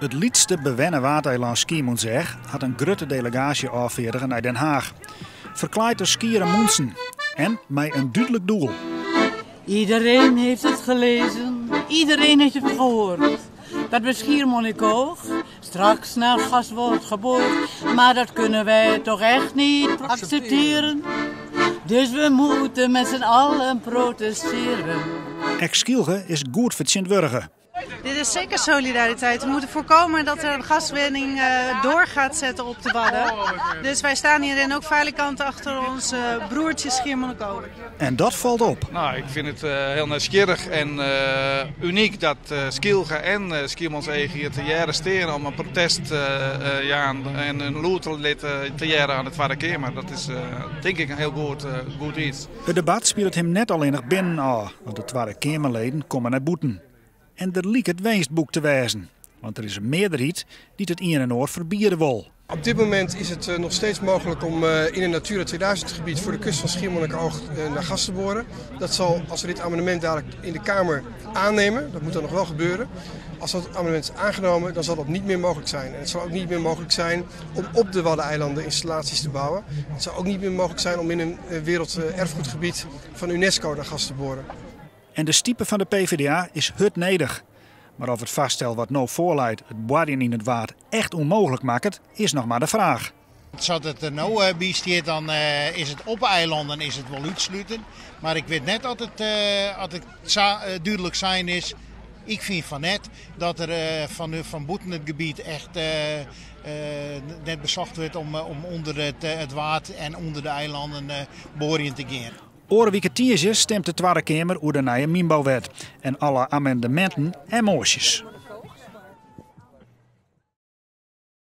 It lytste bewenne Waadeilân Skiermûntseach hat in grutte delegaasje ôffeardige nei Den Haag. Ferklaaid as skiere mûntsen en mei in dúdlik doel. Iedereen heeft het gelezen, iedereen heeft het gehoord. Dat bij Schiermonnikoog straks naar gas wordt geboord. Maar dat kunnen wij toch echt niet accepteren. Dus we moeten met z'n allen protesteren. Ek Skylge is goed fertsjintwurdige. Dit is zeker solidariteit. We moeten voorkomen dat er een gaswinning door gaat zetten op de Wadden. Dus wij staan hierin ook faliekant achter onze broertje Schiermonnikoog. En dat valt op. Nou, ik vind het heel nieuwsgierig en uniek dat Skylge en Skiermûntseach hier te jaren steren om een protest, ja, en in lûd te litten te jaren aan de Tweede Kamer. Dat is, denk ik, een heel goed iets. It debat spilet him net allinnich binnen ôf, want de Twadde Keamerleden komme nei bûten. En der liket winst boekt te wêzen, want der is in mearderheid dy't it ien en oar ferbiede wol. Op dit moment is het nog steeds mogelijk om in een Natura 2000 gebied voor de kust van Schiermonnikoog naar gas te boren. Dat zal, als we dit amendement dadelijk in de Kamer aannemen, dat moet dan nog wel gebeuren. Als dat amendement is aangenomen, dan zal dat niet meer mogelijk zijn. En het zal ook niet meer mogelijk zijn om op de Waddeneilanden installaties te bouwen. Het zal ook niet meer mogelijk zijn om in een werelderfgoedgebied van UNESCO naar gas te boren. En de stipe fan de PvdA is hurd nedich. Mar oft it foarstel wat no foarleit it boarjen yn it Waad echt ûnmooglik makket, is noch mar de fraach. Sa't it der no by stiet, dan is it op eilannen is it wol útsluten. Mar ik wit net oft it sa dúdlik sein is. Ik fyn fan net dat der fan bûten it gebiet echt net besocht wurdt om ûnder it Waad en ûnder de eilannen boarjen te gean. Oare wike tiisdei stimt de Twadde Keamer oer de nije mynbouwet en alle amendeminten en moasjes.